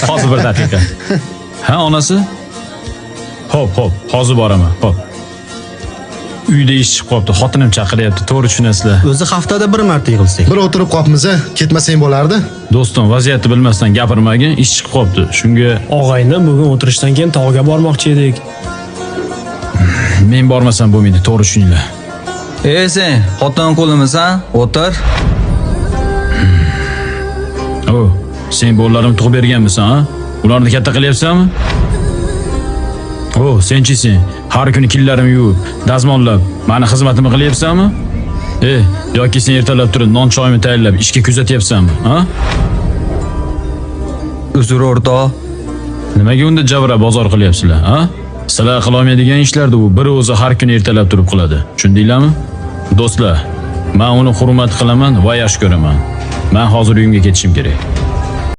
Hozir bir daqiqa. Ha, onasi? Xo'p, xo'p, hozir boraman. Xo'p. Uyda ish chiqib qolibdi, xotinim chaqiryapti, to'g'ri tushunasizlar. O'zi haftada bir marta yig'ilsak. Bir o'tirib qolibmiz, ketmasang bo'lardi. Do'stim, vaziyatni bilmasdan gapirmagin, ish chiqib qolibdi. Shunga Og'ayni, bugun o'tirishdan keyin tog'ga bormoqchi edik. Men bormasam bo'lmaydi, to'g'ri tushuninglar. Ey sen, xotin qo'limisan? O'tir. O, sen bolalarimni tug'ib berganmisan, ha? Ularni katta qilyapsanmi? O, senchi sen? Har kuni killarimni yuvib, dazmollab, mani xizmatimni qilyapsanmi? E, yoki sen ertalab turib non choyimni tayyorlab ishga kuzatyapsanmi, ha? Uzr o'rtoq. Nimaga unda javra bozor qilyapsizlar, ha? Sizlar qilolmaydigan ishlarni u bir o'zi har kuni ertalab turib qiladi. Tushundinglarmi? Do'stlar, men uni hurmat qilaman va yaxshi ko'raman. Men hozir uyimga ketishim kerak.